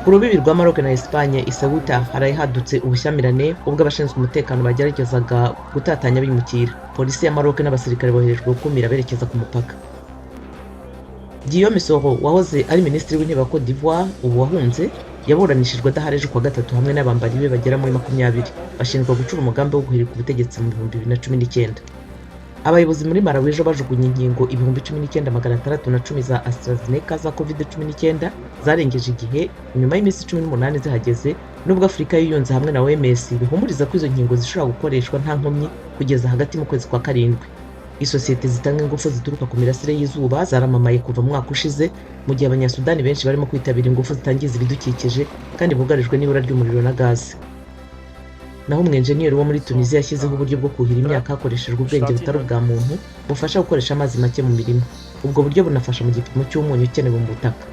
Ku rubibi rwa Maroc na Espagne i Ceuta haraye hadutse ubushyamirane ubwo abashinzwe umutekano bageragezaga gutatanya abimukira. Polisi ya Maroc n'abasirikare boherejwe gukumira berekeza ku mupaka. Guillaume Soro, wahoze ari minisitiri w'intebe wa Cote d'Ivoire ubu wahunze, yaburanishijwe adahari ejo kuwa gatatu hamwe n'abambari be bagera muri 20, bashinjwa gucura umugambi wo guhirika ubutegetsi mu 2019. Abayobozi muri Malawi ejo bajugunye inkingo 19,610 za AstraZeneca za COVID-19 zarengeje igihe nyuma y'iminsi 18 zihageze, nubwo Afurika yiyunze hamwe na OMS bihumuriza ko izo nkingo zishobora gukoreshwa nta nkomyi kugeza hagati mu kwezi kwa karindwi. Isosiyete zitanga ingufu zituruka ku mirasire y'izuba zaramamaye kuva mu mwaka ushize, mu gihe Abanyasudani benshi barimo kwitabira ingufu zitangiza ibidukikije kandi bugarijwe n'ibura ry'umuriro na gaze. Naho umwenjeniyeri wo muri Tunisia yashyizeho uburyo bwo kuhira imyaka hakoreshejwe ubwenge butari ubwa muntu, bufasha gukoresha amazi make mu mirima. Ubwo buryo bunafasha mu gipimo cy'umunyu ukenewe mu butaka.